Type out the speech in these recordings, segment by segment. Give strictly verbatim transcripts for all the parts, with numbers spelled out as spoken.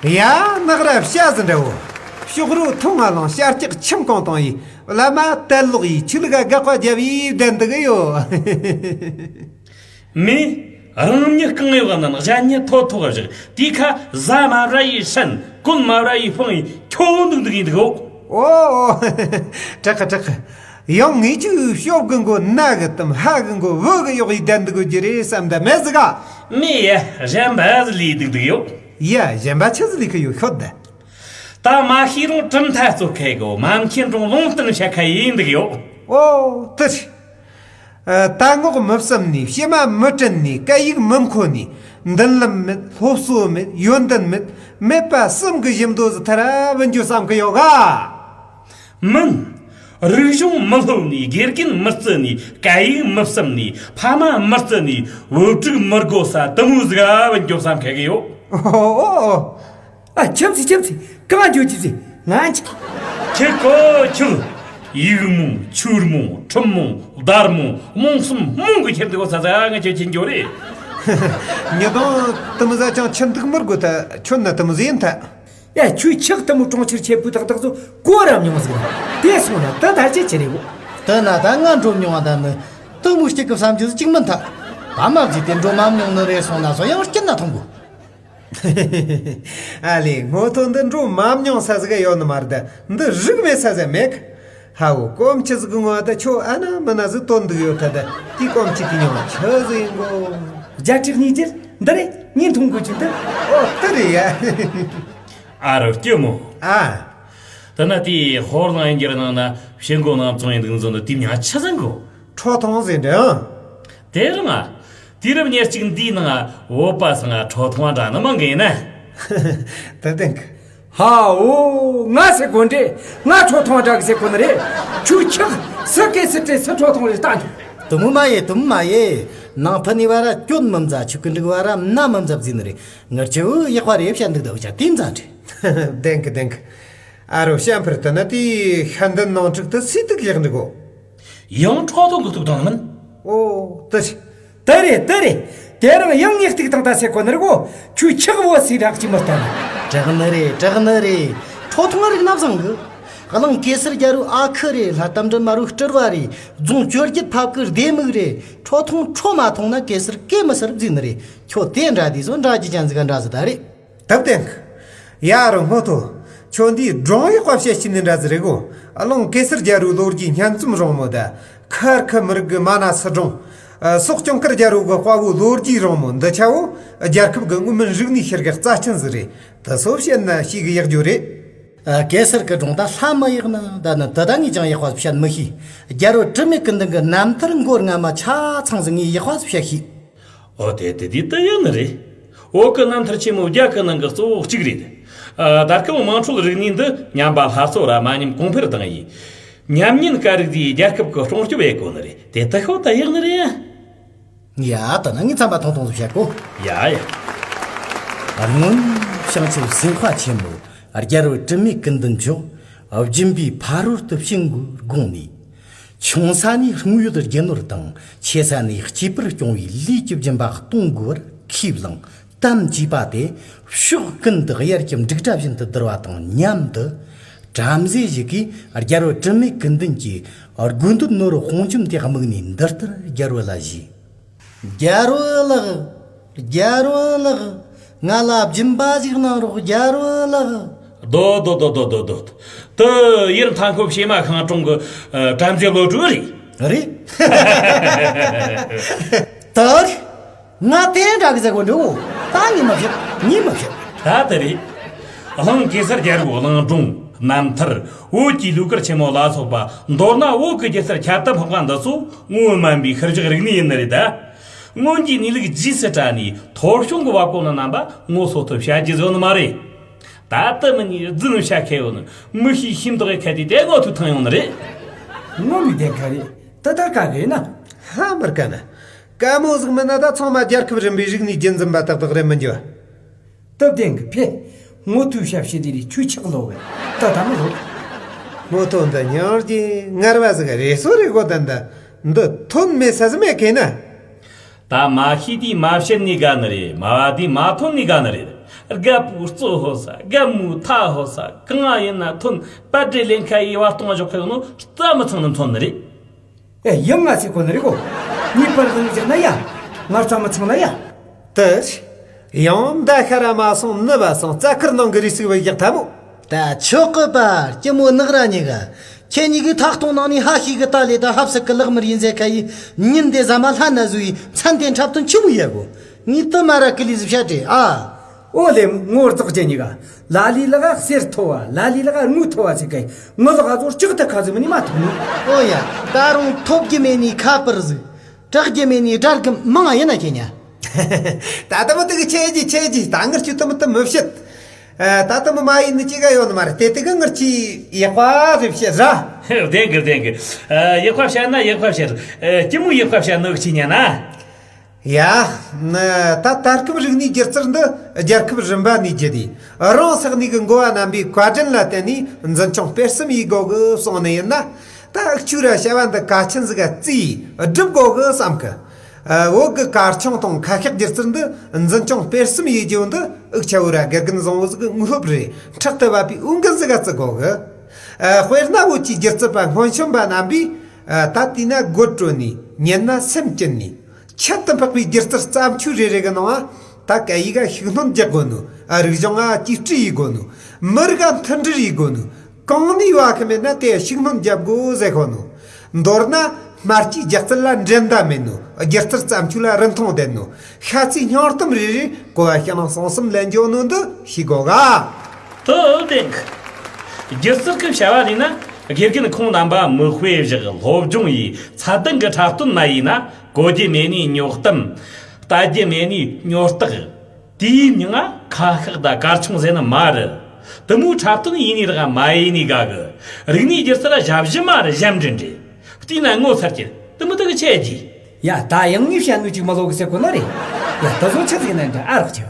ཡ། ནག་ར་བྱ་ཟི་འདྲ་བོ། ཕྱོགས་རུ་ཐུང་ང་ལང་ཤར་སྐྱག་ཁྱིམ་གང་དང་ཡི་བླ་མ་དད་ལོག་ཡི་ཆོས་ལུགས་དགག་པ་རྒྱབ་ཡི་བསྡད་འདུག་ཡོད། མི་རང་ཉིད་རྐང་གཡོག་ནང་གཞན་ཉིད་ཐོ་ཐོ་བཞག་དེ་ཁ་ཟ་མ་ར་ཡི་སྲན་གོན་མ་ར་ཡི་ཕང་ཡི་ཁྱོ་འདུག་འདུག་ཡིན་འདུག་ཡོད། ཨོ། དྲག་གི་དྲག་གི། ཡང་ངས་ཅིག་ཤོབ་གི་མགོ་ན་གི་དམ་ཧ་གི་མགོ་བུ་གི་གཡོག་ཡི་བསྡད་འདུག་གི་རེད་བསམ་ད་མེད་ཟིག་ག་མི་ཡ་གཞན་པ་ཟི་ལི་འདུག་འདུག་ཡོད། ཡ་གཞན་པ་ཆི་ཟི་ལི་གི་ཡོད་ཤོད་ད། ད་མ་ཤེས་རུང་གྲུབ་མཐའ་གཙོ་ཁ་གོ་མ་མཁྱེན་རུང་ལུང་བསྟན་བྱ་ཁ་ཡིན་འདུག་ཡོད། ཨོ་དེ་རེད། ད་ངོགས་མི་བསམ་ནས། བྱེ་མ་མི་དྲན་ནས། སྐད་ཡིག་མི་མཁོ་ནས། མདུན་ལམ་མེད། སློབ་གསོ་མེད། ཡོན་ཏན་མེད། མེད་པ་གསུམ་གི་ཞིབ་མདོ་ཟི་ཐར་བུ་འཇོ་བསམ་གི་ཡོད་ག་མིན། རིག་གཞུང་མི་སློབ་ནས། དགེ་རྒན་མི་བརྩི་ནས། སྐད་ཡིག་མི་བསམ་ནས། ཕ་མ་མི་བརྩི་ནས། བུ་ཕྲུག་མི་དགོ་ས་དུ་མོ་ཟིག་བུ་འཇོ་བསམ་ཁ་གི་ཡོད། ཨོ་ཨོ་ཨོ། ཨ། ཁྱིམ་ཚེ་ཁྱིམ་ཚེ་གང་འགྱོ་ཁྱིམ་ཚེ་ང་འཆི། ཁྱེད་ཀོ་ཁྱོད། ཡིག་རྨོངས། ཆོས་རྨོངས། ཁྲིམས་རྨོངས། བརྡ་རྨོངས། རྨོངས་གསུམ་རྨོངས་གི་ཁྱེར་འདུག་ས་ས་ང་ཁྱེད་ཁྱེད་འགྱོ་རེད། ཉི་དང་དུ་མི་ཟ་ཅང་ཁྱིམ་འདུག་མི་དགོས་ད་ཁྱོད་ན་དུ་མི་ཟེ་ཡིན་ད། ཡ་ཁྱོད་ཆག་དུ་མོ་གྲོང་ཁྱེར་ཆེ་བུ་ཏག་ཏག་ཚོ་གོ་ར་མྱོང་ཟིག་ན་དེ་སོང་ན་ད་ད་ཅི་ཆེ་རེད་བོ། དེ་ན་ད་ང་འགྲོ་མྱོང་བ་ད་ནི་དུ་མོ་སྐྱིད་གི་བསམ་རྒྱུ་ཟིག་ཅིག་མིན་ད། ད་མ་བརྫིས་ཏེ་འགྲོ་མ་མྱོང་ནི་རེད་སོང་ན་སོ་ཡང་སྐྱིད་ན་ཐོང་གོ། ཨ་ལེ། སྔོ་ཐོ་འདི་འགྲོ་མ་མྱོང་ས་ཟིག་ཡོད་ནི་མ་རེད། འདི་རིག་མེད་ས་ཟིག་མེད་གི། ཧ་བོ་སྐོམ་ཆུ་ཟིག་ངོ་ད་ཁྱོད་ཨ་ན་མི་ན་ཟིག་དོན་འདུག་ཡོད་ད། ད་དེ་སྐོམ་ཆུ་དེ་མྱོང་ཆུ་ཟིག་ཡིན་གོ། རྒྱ་ཁྲི་གཉིས་རྒྱུད་འདི་རེད། ངས་མཐོང་གོ་ཆུ་འདི། ཨོ་དེ་རེད་ཡ། ཨ་རོ་སྐྱོ་མོ། ཨ། ད་ན་དེ་ཧོར་ལང་ཡིན་གྱི་ར་ནང་ན་ཕྱི་མགོ་ནང་བཙོང་ཡིན་འདུག་འཛོམས་ད་དེ་མྱང་ཆུ་ཟིག་གོ། ཁྲོ་ཐུང་ཟེར་འདྲ། དེ་རིང་ང་། དུས་རབས་ཉེར་གཅིག་འདིའི་ནང་བོད་པ་ཚང་ཁྲོ་ཐུང་བ་འདྲ་ནི་མང་གི་ཡིན་ན། དེ་བདེན་གི། ཧ་འོ། ང་ཟེར་གོ་འདྲེ། ང་ཁྲོ་ཐུང་བ་འདྲ་གི་ཟེར་གོ་ནི་རེད། ཁྱོད་ཁྱག་སི་ཀེ་སི་ཏྲེ་སི་ཁྲོ་ཐུང་རེད་ལྟ་འདུག་དུ་མོ་མ་ཡེ་དུ་མོ་མ་ཡེ། ནང་ཕ་ནི་བ་ར་སྐྱོན་མི་མཛའ་ཆུ་ཀི་འབྲུག་བ་ར་མནའ་མི་མཛའ་བརྫིས་ནི་རེད། ངར་ཆེ་བོ་ཡག་པ་རེད་བཤད་འདུག་ད་བྱ་དེ་མཛའ་འདྲེ། བདེན་གི་བདེན་གི། ཨ་རོ་བཤད་འཕུར་དུ་ན་དེ་ཤ་འདི་ནང་ཁྲིག་ཏུ་སི་ཏུག་ཡག་འདུག་གོ། ཡང་ཁྲོ་ཐུང་གི་ཐུག་དང་མིན། ཨོ་དེ་རེད། དེ་རེད་དེ་རེད། དེ་རིང་ཡང་ངས་གཏུག་དང་ད་ཟེར་གོ་ནི་རེད་གོ། ཁྱོད་ཆག་བོ་སི་རག་ཅི་མི་ལྟ་ན། དྲག་ནི་རེད་དྲག་ནི་རེད། ཁྲོ་ཐུང་རིག་ན་བཟང་གི། གླིང་གེ་སར་རྒྱལ་རུ་ཨ་ཁུ་རེད། ལྷ་རྟ་མགྲིན་དམར་བོ་སྤྲུལ་བ་རེད། རྫོང་བཅོ་བརྒྱད་ཕབ་ཀི་སྡེ་མིག་རེད། ཁྲོ་ཐུང་ཁྲོ་མ་ཐུང་ན་གེ་སར་སྐེ་མི་སར་བརྫིས་ནི་རེད། ཁྱོད་དེ་འདྲ་དུས་སུ་འདྲ་རྒྱུ་ཅན་ཟིག་ག་འདྲ་ཟིག་ད་རེད། ད་བསྟན་གི། ཡ་རོ་སྔོ་ཐོ། ཁྱོད་འདིའི་སྒྲུང་ཡག་པ་བཤད་ཤེས་ནི་འདྲ་ཟིག་རེད་གོ། གླིང་གེ་སར་རྒྱལ་རུའི་ལོ་རྒྱུས་སྙན་རྩོམ་རིང་མོ་ད། ཁར་ཁི་མི་རིགས་གི་མ་ན་སི་སྒྲུང་། ཨ། སོག་སྐྱོང་ཁུར་རྒྱལ་རུ་གི་དཔའ་བོའི་ལོ་རྒྱུས་རིང་མོ་འདི་ཆ་བོ། རྒྱལ་ཁབ་གི་དངོས་མིན་རིག་གནས་ཤེར་གི་རྩ་ཆེན་ཟིག་རེད། དེ་སོ་བཤད་ན་ཤེས་གི་ཡག་རྒྱུ་རེད། ཨ། གེ་སར་གི་སྒྲུང་ད་ལྷ་མི་ཡག་ན་ད་ནི་དེ་ད་ངས་ཀྱང་ཡག་པ་བཤད་མི་ཤེས། རྒྱལ་རུ་དྲི་མེད་ཀུན་ལྡན་གི་རྣམ་ཐར་མགོ་རྔ་མ་ཆ་ཚང་ཟིག་ངས་ཡག་པ་བཤད་ཤེས། ཨོ་དེ་དེ་དེ་ད་ཡག་ནི་རེད། བོད་ཀྱི་རྣམ་ཐར་ཆེན་མོ་བརྒྱ་གི་ནང་གི་གཙོ་བོ་གཅིག་རེད། ཨ། ད་སྐབས་དམངས་ཁྲོད་རིག་གནས་འདི་ཉམས་པ་སླར་གསོ་ར་མ་ཉམས་གོང་འཕེལ་བཏང་ཡིན། ཉམས་ཉེན་སྐད་རིགས་དེའི་རྒྱལ་ཁབ་ཀྱི་སྲུང་སྐྱོབ་ཡེད་དགོས་ནི་རེད། དེ་ད་ཤོད་ད་ཡག་ནི་རེད། ཡ་ད་ན་ངས་ཚན་པ་ཐུང་ཐུང་ཞིག་བཤད་གོ། ཡ་ཡ། སྔོན་བྱང་ཆུབ་སེམས་དཔའ་ཆེན་པོ་རྒྱལ་བུ་དྲི་མེད་ཀུན་ལྡན་མཆོག་སྦྱིན་པའི་ཕ་རོལ་ཏུ་ཕྱིན་དགོས་དགོངས་ནས། ཆུང་ས་ནས་དངོས་ཡོད་རྒྱུ་ནོར་དང་ཆེ་ས་ནས་སྐྱེས་པར་སྐྱོང་བའི་ལས་ཀྱི་སྦྱིན་པ་གཏོང་དགོས་པར་ཁས་བླངས། དམ་བཅས་པ་དེ་ཕྱོགས་ཀུན་ཏུ་དབྱར་གྱི་འབྲུག་སྒྲ་བཞིན་དུ་ལྡིར་བ་དང་མཉམ་དུ། བྲམ་ཟེ་ཞིག་གིས་རྒྱལ་བུ་དྲི་མེད་ཀུན་ལྡན་གྱི་དགོས་འདོད་ནོར་བུ་དཔུང་འཇོམས་དེ་དམིགས་ནས་འདི་ལྟར་རྒྱལ་བུ་ལ་ཞུས། རྒྱལ་བུ་ལགས། རྒྱལ་བུ་ལགས། ང་ལ་སྦྱིན་པ་ཞིག་གནང་རོགས། རྒྱལ་བུ་ལགས། རྡོ་རྡོ་རྡོ་རྡོ་རྡོ་རྡོ། དེ་ཡུལ་མཐའ་འཁོབ་བྱེ་མ་ཤིང་དྲུང་གི་ཨ་བྲམ་ཟེ་བློ་གྲོས་རེད། རེད། དེ་རེད། ང་དེ་འདྲ་གི་ཟེར་གོ་འདུག་ད་ངས་མ་བཤད། ངས་མ་བཤད། ད་དེ་རེད། གླིང་གེ་སར་རྒྱལ་རབས་གླིང་སྒྲུང་རྣམ་ཐར་བོད་ཀྱི་ལུས་སྐར་ཆེན་མོ་ལ་སོགས་པ། མདོར་ན་བོད་ཀྱི་སྒྱུ་རྩལ་ཁྱད་དུ་འཕགས་པ་འདི་ཚོ་ངོ་བོ་དམན་པའི་ཤུལ་བཞག་རིག་གནས་ཡིན་ནི་རེད་ད། སྔོན་གྱི་གནས་ལུགས་རྗེས་སུ་དྲན་ནས་ཐོར་བྱུང་གི་བ་གོ་ནི་རྣམ་པ་ངོ་སོ་ཐུབ་བྱ་རྒྱུ་བཟོ་ནི་མ་རེད། ད་ལྟ་མི་ནི་རྫུན་བྱ་ཁས་ཡོད་ནི་མི་ཤེས་ཤེས་མདོག་གི་ཁ་དེ་དེ་ངོ་ཐུག་ཐང་ཡོང་ནི་རེད། ངོ་མི་བདེན་ཁ་རེད། ད་ད་ཀ་རེད་ན། ཧ་མར་ཀ་ན། ཀ་མོ་ཟིག་མིན་ན་ད་ཚང་མ་རྒྱལ་ཁབ་རིམ་པའི་རིག་གནས་རྒྱུན་འཛིན་པ་ཏག་ཏག་རེད་མི་འགྱུར། སྟབས་བདེན་གི་ཕེ། ངོ་ཐུག་ཞབས་ཕྱི་དེ་རིགས་ཆུ་ཆག་ལོ་བས་ད་ད་མི་ལོ། མོ་ཐོ་འདི་ཉར་གྱི་ངར་བ་ཟིག་རེ་སོ་རེ་གོ་ད་འདི་འདི་ཐོན་མེད་ས་ཟིག་མེད་གེ་ན། ད་མ་ཤེས་དུས་མ་བཤད་ནས་དགའ་ནི་རེད། མ་བ་དུས་མ་ཐོན་ནས་དགའ་ནི་རེད། རྒད་པོའི་གཙོ་ཧོ་ས། རྒན་མོའི་ཐ་ཧོ་ས། གང་ང་ཡིན་ན་ཐོན་པད་ཌེ་ལེན་ཁ་ཡི་བར་སྟོང་འཇོག་ཁ་ཡོང་ནོ་རྩ་མི་ཚང་ནི་མཚོན་ནི་རེད། ཨེ་ཡང་ང་ཚོའི་གོ་ནི་རེད་གོ། ངའི་པར་དང་བཞག་ན་ཡ། ང་རྩ་མི་ཚང་ན་ཡ། དེ། ཡང་མདའ་ཤ་ར་མ་སོང་ནི་བ་སོང་རྩ་ཁར་ནང་གི་རིས་སུག་བ་ཡག་ཐལ་མོ། ད་ཆོག་གི་པ། སྐྱི་མོ་ནག་ར་ཉི་ག་ཁྱེད་གཉིས་ཀྱི་ཐག་གཏོང་ནང་ནས་ཧ་ཤི་གི་ཏ་ལེ་དང་ཧབ་སི་གི་ལག་མི་རིན་ཟེ་ཁ་ཡི་ཉིན་དེ་ཟ་མ་ལྷ་ན་བཟོ་ཡི་མཚན་དེ་འཁྲབ་སྟོན་ཆི་མོ་ཡ་གོ། ངས་དུ་མ་ར་ཀི་ལི་ཟི་བཤད་དྲེ་ཨ། ཨོ་ལེ་ངོ་རྫོགས་ཅན་གཉིས་ཀ་ལ་ལི་ལ་ག་གསེར་ཐོ་བ་ལ་ལི་ལ་ག་དངུལ་ཐོ་བ་ཟེ་ཁ་ཡི་ངོ་ལོག་ག་ཚོར་ལྕག་ཏུ་ཁ་ཟི་མི་ནི་མ་ཐུབ་ནི། ཨོ་ཡ། ད་རུང་ཐོབ་རྒྱུ་མེད་ནི་ཁ་པར་ཟིག་གྲག་རྒྱུ་མེད་ནི་དགྲར་གི་མང་ཡིན་ན་ཁྱེད་ཉ། ད་ལྟ་མི་དེ་གི་ཆེ་གི་ཆེ་གི་ད་ངར་ཆུ་དུ་མི་དུ་མི་བཤད། ད་ལྟ་མི་མ་ཡིན་ནི་ཅི་ག་ཡོད་ནི་མ་རེད། དེ་དེ་གི་ངར་ཆི་ཡག་པ་རེ་བཤད་ར། བདེན་གི་བདེན་གི། ཡག་པ་བཤད་ན་ཡག་པ་བཤད། སྐྱི་མོ་ཡག་པ་བཤད་ནོ་གི་ཆི་ཉན་ན། ཡ། ད་ད་སྐབས་རིག་གནས་སྒྱུ་རྩལ་འདི་རྒྱལ་ཁབ་རིམ་པ་ནས་བརྒྱུད་དེ་རང་ས་གནས་ཀྱི་འགོ་བ་རྣམ་པའི་བཀའ་དྲིན་ལ་བརྟེན་ནས་འཛིན་སྐྱོང་སྤེལ་གསུམ་ཡེད་དགོ་གི་གསུངས་ནི་ཡིན་ན། ད་འུ་ཆོས་ར་བྱ་བ་འདི་གལ་ཆེན་ཟིག་ག་བརྩིས་སྒྲུབ་དགོ་གི་བསམ་གི། བོད་ཀྱི་གར་ཆུང་དང་ཁ་ཤགས་སྒྱུ་རྩལ་འདི་འཛིན་སྐྱོང་སྤེལ་གསུམ་ཡེད་རྒྱུ་འདི་འུ་ཆ་བོད་ར་དགེ་རྒན་བཟང་བོ་ཟིག་གི་དངོས་སློབ་རེད། ཕྲག་ཏུ་བབས་པའི་འོས་འགན་ཟིག་ག་བརྩི་དགོ་གི། དཔེར་ན་བོད་ཀྱི་སྒྱུ་རྩལ་པ་སྔོན་བྱོན་པ་རྣམ་པས་ད་བལྟས་ན་དགོད་བྲོ་ནས་ཉན་ན་སེམས་སྐྱིད་ནས། ཁྱད་དུ་འཕགས་པའི་སྒྱུ་རྩལ་བརྩམས་ཆོས་རེ་རེ་གི་ནང་ང་ད་སྐད་ཡིག་ག་ཤུགས་སྣོན་རྒྱག་དགོས་ནོ། རིག་གཞུང་ང་གཅེས་སྤྲས་ཡེད་དགོས་ནོ། མི་རིགས་ག་མཐུན་སྒྲིལ་ཡེད་དགོས་ནོ། གང་ནས་བ་གི་མེད་ན་དེ་ཤུགས་སྣོན་རྒྱབ་དགོས་ཟེར་ཤོག་ནོ། མདོར་ན་སྨྲ་ལྕེའི་སྒྱུ་རྩལ་ལ་འགྲན་ཟླ་མེད་ནོ། སྒྱུ་རྩལ་བརྩམས་ཆོས་ལ་རིན་ཐང་ལྡན་ནོ། ཤ་ཚའི་སྙིང་གཏམ་རེ་རེ་གོ་བ་ཤིང་ནང་གསང་གསུམ་ལེན་འཇོག་ནོ་འདི་ཤེས་དགོ་ག། དུ་བདེན་གི། སྒྱུ་རྩལ་གི་བྱ་བ་ལས་ན་དགེ་རྒན་ཁོང་རྣམ་པ་མི་དཔེ་བཞག་སློབ་སྦྱོང་ཡིས་ཚད་ལྡན་གི་འཁྲབ་སྟོན་མ་ཡིན་ན། གོ་རྒྱུ་མེད་ནི་རྙོག་གཏམ། ལྟ་རྒྱུ་མེད་ནི་རྙོག་སྟེགས། དེའི་མྱིང་ང་ཁ་ཤགས་དང་གར་ཆུང་ཟེར་ནི་མ་རེད། དུ་མོའི་འཁྲབ་སྟོན་ཡིན་ནི་རག་མ་ཡིན་ནི་དགའ་གི། རིག་གནས་སྒྱུ་རྩལ་ཞབས་ཞུ་མ་རེད། ཞབས་འདྲེན་རེད། བལྟས་ན་ངོ་ཚ་རྒྱུ་དུ་མོ་དུ་གི་ཆེ་རྒྱུ། ཡ་ད་ཡང་ངས་བཤད་ནོ་ཅིག་མ་ལོག་གི་ཟེར་གོ་ནི་རེད། ཡ་ད་བཟོ་ཆི་ཟིག་ནས་འདྲ་ཨ་རག་ཆེ།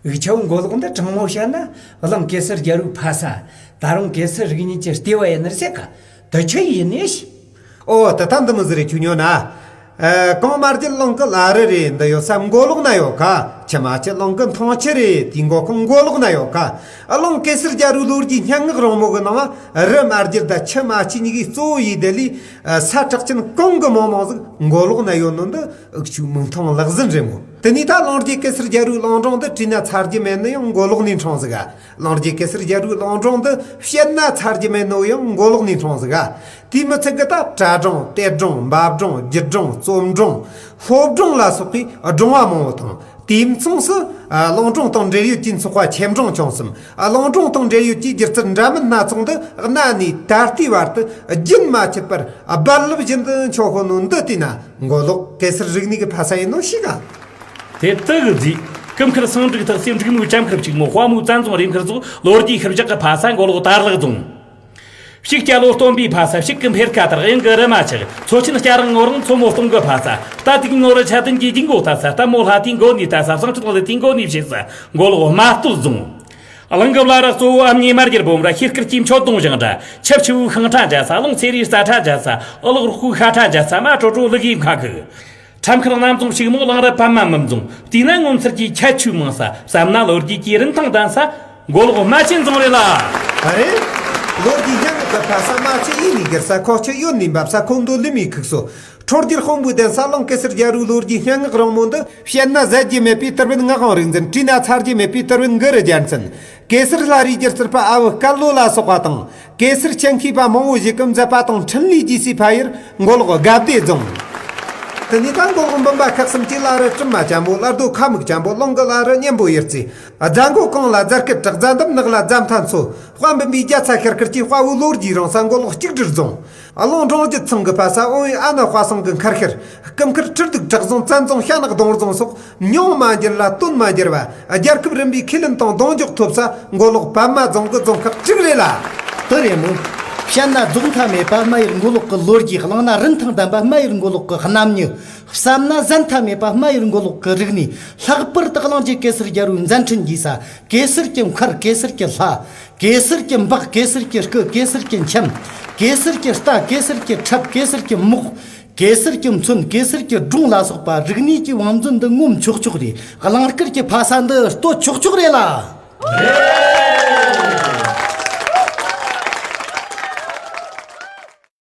འུ་ཆོའི་མགོ་ལོག་འདི་དྲང་མོ་བཤད་ན་གླིང་གེ་སར་རྒྱལ་པོའི་ཕ་ས། ད་རུང་གེ་སར་རིག་གནས་ཀྱི་ལྟེ་བ་ཡིན་ནི་རེད་ཟེར་ག་དུ་ཆི་ཡིན་ནི་ཤི། ཨོ་ད་ད་འདི་མི་ཟེར་རེ་ཆུ་ཉོ་ན། ཨ། གོང་མ་རྒྱལ་གླིང་གི་བླ་རི་རེད། འདི་ཡོད་ས་མགོ་ལོག་ན་ཡོད་ཀ་ཆུ་མ་ཆུ་གླིང་གི་མཐོང་ཆུ་རེད། དེའི་མགོ་ཁུངས་མགོ་ལོག་ན་ཡོད་ཀ་ཨ། གླིང་གེ་སར་རྒྱལ་པོའི་ལོ་རྒྱུས་སྙན་ངག་རིང་མོ་གི་ནང་རི་མ་རྒྱལ་དང་ཆུ་མ་ཆུ་གཉིས་ཀའི་གཙོ་བོ་ཡི་དེ་ལས། ཨ། ས་གྲགས་ཅན་གང་གི་མང་མང་ཟིག་མགོ་ལོག་ན་ཡོད་ནོ་འདི་འུ་ཆོའི་མིག་མཐོང་ལག་ཟིན་རེད་མོ། དེ་ནས་ད་གླིང་རྒྱལ་གེ་སར་རྒྱལ་པོའི་གླིང་སྒྲུང་འདི་བྲིས་ན་ཚར་རྒྱུ་མེད་ནི་ཡང་མགོ་ལོག་ནས་འཁྲུངས་ཟིག་ག་གླིང་རྒྱལ་གེ་སར་རྒྱལ་པོའི་གླིང་སྒྲུང་འདི་བཤད་ན་ཚར་རྒྱུ་མེད་ནོ་ཡང་མགོ་ལོག་ནས་འཁྲུངས་ཟིག་ག་དེས་མི་ཚད་གི་ད་གྲྭ་སྒྲུང་གཏེར་སྒྲུང་འབབ་སྒྲུང་རྒྱུད་སྒྲུང་རྩོམ་སྒྲུང་སློབ་སྒྲུང་ལ་སོགས་པའི་སྒྲུང་བ་མང་བོ་དང་། དེའི་མཚུངས་སུ་གླིང་སྒྲུང་དང་འབྲེལ་ཡོད་ཀྱི་ཚོགས་པ་ཆེ་འབྲིང་ཆུང་གསུམ། གླིང་སྒྲུང་དང་འབྲེལ་ཡོད་ཀྱི་སྒྱུ་རྩལ་འདྲ་མིན་སྣ་ཚོགས་འདི་གནའ་ནས་ད་ལྟའི་བར་དུ་རྒྱུན་མ་ཆད་པར་རྦ་རླབས་བཞིན་དུ་འཁྱོག་ཤོག་ནོ་འདི་བལྟས་ན་མགོ་ལོག་གེ་སར་རིག་གནས་ཀྱི་ཕ་ས་ཡིན་ནོ་ཤེས་ག་དེ་དུ་གི་རྫིས། སྐུ་མཁར་སེང་འབྲུག་ཐག་སེ། འབྲུག་མོའི་ལྕམ་མཁར་ཕྱུག་མོ། དཔའ་མོའི་བཙན་རྫོང་རེབ་མཁར་སོགས་ལོ་རྒྱུས་ཤུལ་བཞག་གི་ཕ་ས་མགོ་ལོག་དར་ལག་རྫོང་། ཕྱུག་སྐྱ་ལོ་སྟོན་པའི་ཕ་ས་ཕྱུག་གི་འཕེལ་ཁ་དར། གཡང་གི་རི་མ་ཆག་མཚོ་ཆེན་སྐྱ་རིང་ངོ་རིང་མཚོ་མོ་སྟོང་གི་ཕ་ས། རྟ་ཐུག་ནོར་ཆ་ལྡན་གྱི་ལྗིད་མགོ་ལྟ་ས། རྟ་མོ་ལྷ་དེའི་མགོ་ནས་ལྟ་ས། བསང་ཁྲི་ལ་དེའི་མགོ་ནས་བྱེད་ས། མགོ་ལོག་རྨ་སྟོད་རྫོང་། གླིང་གི་བླ་རབས་གཙོ་བོ་ཨ་མྱེས་རྨ་རྒྱལ་སྤོམ་ར། ཤེལ་དཀར་གྱི་མཆོད་སྡོང་བཞེངས་འདྲ། ཆབ་ཆུ་བོའི་ཤིང་ཁྲ་འཇའ་ས། གླིང་ཚེ་རིའི་རྩྭ་ཁྲ་འཇའ་ས། ཨ་ལོག་རོག་ཁུའི་ཤ་ཁྲ་འཇའ་ས། རྨ་ཀྲོ་ཀྲོ་ལུག་གི་ཁ་ཁུ། ཁྲམ་ཁར་གནམ་རྫོང་ཕྱུག་མོ། གླིང་རི་པདྨ་མི་རྫོང་། བལྟས་ན་ངོ་མཚར་གྱི་ཁྱད་ཆོས་མང་ས། བསམ་ན་ལོ་རྒྱུས་ཀྱི་རིན་ཐང་ལྡན་ས། མགོ་ལོག་རྨ་ཆེན་རྫོང་རེད་ལ། ཨ་རེད། ལོ་རྒྱུས་སྙན་ངག་གི་ཕ་ས་རྨ་ཆུ་ཡུལ་ནས་གྱུར་ས། ཁོག་ཆུ་གཡོན་ནས་འབབ་ས། ཁོ་འདོད་ལུས་མིའི་ཁུག་སོ། འཕྲོ་རྒྱུད་དཔོན་པོའི་གདན་ས། གླིང་གེ་སར་རྒྱལ་པོའི་ལོ་རྒྱུས་སྙན་ངག་རིང་མོ་འདི་བཤད་ན་ཟད་རྒྱུ་མེད་པའི་དུར་བན་ངག་དབང་རིག་འཛིན། བྲིས་ན་ཚར་རྒྱུ་མེད་པའི་དུར་བན་གུ་རུ་རྒྱལ་མཚན། གེ་སར་ལྷ་རིས་སྒྱུ་རྩལ་པ་ཨ་བུ་སྐལ་ལོ་ལ་སོགས་པ་དང་། གེ་སར་ཆེད་མཁས་པ་མང་བོ་ཞིག་གིས་མཛད་པ་དང་འཕྲིན་ལས་རྒྱས་སའི་ཕ་ཡུལ་མགོ་ལོག་དགའ་བདེ་རྫོང་། དེ་ནས་ད་མགོ་ལོག་འབུམ་པ་ཁག་གསུམ་གྱི་བླ་རི་གྲིབ་མ་འཇམ་པོ། བླ་རྡོ་ཁ་མིག་འཇམ་པོ། གླིང་གི་བླ་རི་གཉན་པོ་གཡུ་རྩེ། རྫ་མགོ་གངས་ལ་རྫ་སྐེད་བྲག་རྫ་འདབས་ནགས་ལ་རྫ་མཐའ་མཚོ། དཔལ་འབུམ་པའི་རྒྱལ་ཚ་ཤར་ཁུལ་གྱི་དཔའ་བོའི་ལོ་རྒྱུས་རིང་ས། མགོ་ལོག་གཅིག་སྒྲིལ་རྫོང་། གླིང་སྒྲུང་བརྒྱུད་ཚང་གི་ཕ་ས། ཨོ་ཡི་ཨ་ན་དཔའ་སེང་གི་མཁར་ཤར། སྐུ་མཁར་ཁྲི་གདུགས་བྲག་རྫོང་། བཙན་རྫོང་། ཤ་ནག་གདོང་རྫོང་སོགས་མྱོང་མ་འགྱུར་ལ་དོན་མ་འགྱུར་བ། རྒྱལ་ཁབ་རིམ་པའི་ཁས་ལེན་དང་གདེང་འཇོག་ཐོབ་ས་མགོ་ལོག་པདྨ་རྫོང་གི་རྫོང་ཁག་གཅིག་རེད་ལ། དེ་རེད་མོ། བཤད་ན་རྫོགས་མཐའ་མེད་པ་རྨ་ཡུལ་མགོ་ལོག་གི་ལོ་རྒྱུས། བླངས་ན་རིན་ཐང་ལྡན་པ་རྨ་ཡུལ་མགོ་ལོག་གི་རྣམ་དབྱེ། བསམ་ན་ཟད་མཐའ་མེད་པ་རྨ་ཡུལ་མགོ་ལོག་གི་རིག་གནས། ལྷག་པར་དུ་གླིང་རྗེ་གེ་སར་རྒྱལ་པོའི་མཛད་འཕྲིན་རྒྱས་ས། གེ་སར་གྱི་མཁར། གེ་སར་གྱི་ལྷ། གེ་སར་གྱི་འབག་གེ་སར་གྱི་སྐུ། གེ་སར་གྱི་འཆམ། གེ་སར་གྱི་རྟ། གེ་སར་གྱི་ཁྲབ། གེ་སར་གྱི་མོག་གེ་སར་གྱི་མཚོན། གེ་སར་གྱི་སྒྲུང་ལ་སོགས་པ་རིག་གནས་ཀྱི་བང་མཛོད་འདི་ངོམ་ཆོག་ཆོག་རེད། གླིང་དཀར་གྱི་ཕ་ས་འདི་སྟོད་ཆོག་ཆོག་རེད་ལ།